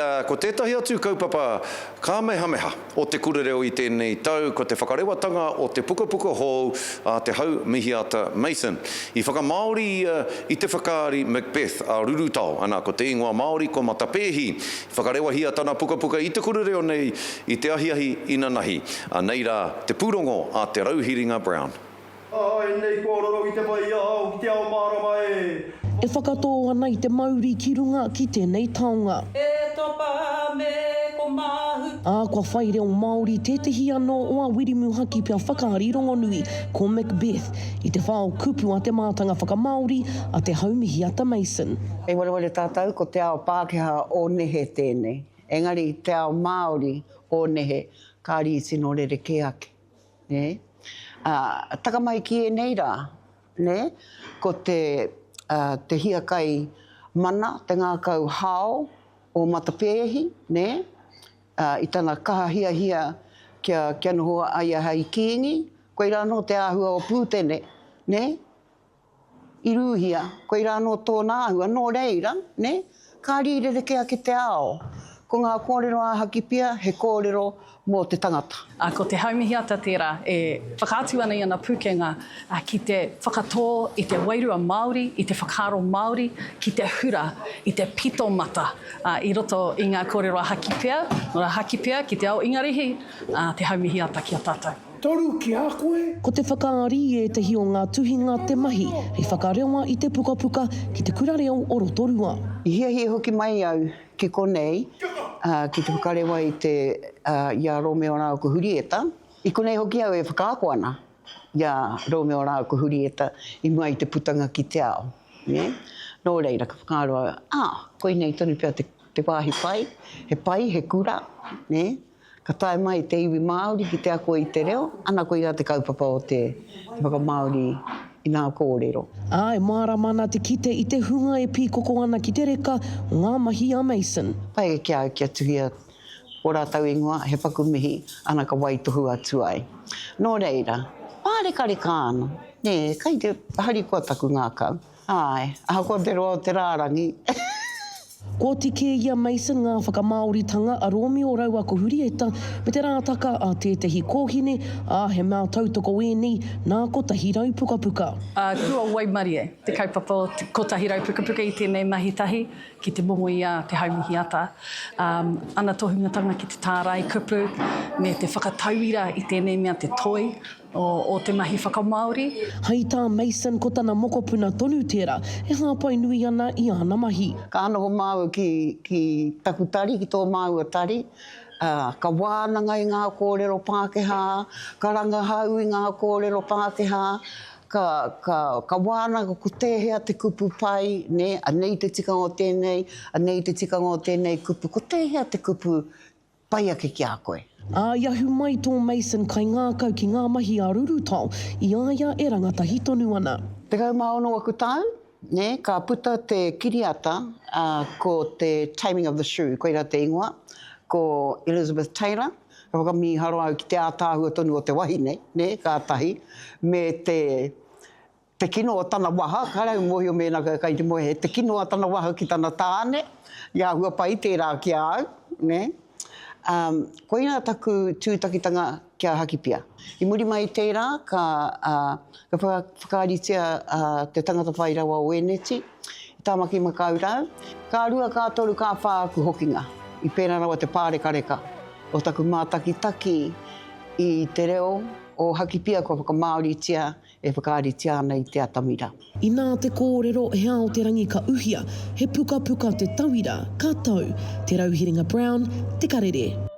Ko tētahi atu kaupapa kāmehameha o Te Kura Reo i tēnei tau ko te whakarewatanga o te pukapuka hou a Te Hau Mihiata Mason. I whakamāori ia i te whakaari Macbeth a Rurutao, ana ko te ingoa Māori ko Matapēhi. I whakarewahia tana pukapuka i Te Kura Reo nei i te ahiahi inanahi. Anei rā te pūrongo a Te Rauhiringa Brown. Ā, ēnei kōrero i te whai ao ki te ao mārama e. E whakatō ana i te mauri ki runga ki tēnei taonga. E topa me ko mahu. Ā, kua whai reo Māori tētehi anō o a Wiremu Hakipea whakaari rongonui, ko Macbeth, i te whao kupu a te mātanga whakamāori a Te Haumihiata Mason. Kei wareware tātou ko te ao Pākehā o nehe tēnei, engari te ao Māori o nehe kāri i tino rerekē ake. Nē? Ā, taka mai ki ēnei rā, nē, ko te, ā, te hiakai mana, te ngākau hao o Matapēhi, nē, ā, i tana kaha hiahia kia, kia noho a ia hei kīngi, koirā anō te āhua o Pūtene, nē? I Rūhia, koirā anō tōna āhua, nō reira, nē, ka rīrerekē ake te ao. Ko ngā kōrero a Hakipia, he kōrero mō te tangata. Ā, ko Te Haumihiata tērā e whakaatu ana i ana pūkenga ki te whakatō i te wairua Māori, i te whakaaro Māori, ki te hura i te pito mata i roto i ngā kōrero a Hakipia, nō reira Hakipia ki te ao Ingarihi, ā, Te Haumihiata ki a tātou. Toru ki a koe. Ko te whakaari i ētahi o ngā tuhinga te mahi hei whakarewa i te pukapuka ki Te Kura Reo o Rotorua. I hiahia hoki mai au ki konei ki te whakarewa i te i a Romeo rāua ko Hurieta. I konei hoki au e whakaako ana i a Romeo rāua ko Hurieta i mua i te putanga ki te ao. Nē? Nō reira, ka whakaaro au, ā, koinei tonu pea te te wāhi pai, he pai, he kura, nē? Ka tae mai te iwi Māori ki te ako i te reo, ana koirā te kaupapa o te whakamāori i ngā kōrero. Ā, e mārama ana te kite i te hunga e pīkoko ana ki te reka o ngā mahi a Mason. Pai ki a au kia tuhia ō rātou ingoa, he paku mihi, ana ka waitohu atu ai. Nō reira, pārekareka ana, nē, kai te harikoa taku ngākau. Āe, ahakoa te roa o te rārangi. Kua oti kē i a Mason ngā whakamāoritanga a Rōmio raua ko Hurieta me te rātaka a tētahi kōhine, ā, he mea tautoko ēnei nā 100 Pukapuka. Ā, kua waimarie te kaupapa o 100 Pukapuka i tēnei mahi tahi ki te momo i a Te Haumihiata, ā, ana tohungatanga ki te tārai kupu me te whakatauira i tēnei mea te toi o te mahi whakamāori. Hei tā Mason ko tana mokopuna tonu tērā e hāpai nui ana i āna mahi. Ka noho māua ki, ki taku tari, ki tō māua tari, ā, ka wānanga i ngā kōrero Pākehā, ka rangahau i ngā kōrero Pākehā, ka, ka, ka wānanga ko tēhea te kupu pai, nē, anei te tikanga o tēnei, anei te tikanga o tēnei kupu, ko tēhea te kupu Pai ake ki a koe. Ā, i ahu mai tō Mason kaingākau ki ngā mahi a Rurutao i a ia e rangatahi tonu ana. 16 aku tau, nē, ka puta te kiriata, ā, ko te Taming of the Shrew, koirā te ingoa, ko Elizabeth Taylor, ka whakamīharo au ki te ātaahua tonu o te wahine, nē, kātahi, me te, Te kino o tana waha, kāre au mōhio mēnā kai te moe he te kino a tana waha ki tana tāne, i āhua pai tērā ki a au, nē. Um, koirā taku tūtakitanga ki a Hakipia. I muri mai i tērā, ka, uh, ka whakaaritia uh, te tangata whai rawa o Eneti, i Tāmaki Makaurau. Ka rua, ka toru, ka whā aku hokinga. I pērā rawa te pārekareka o taku mātakitaki i te reo o Hakipia kua whakamāoritia E whakaaritia ana i te atamira. Inā te kōrero, he ao te rangi ka uhia, he pukapuka te tauira ka tau. Te Rauhiringa Brown, Te Karere.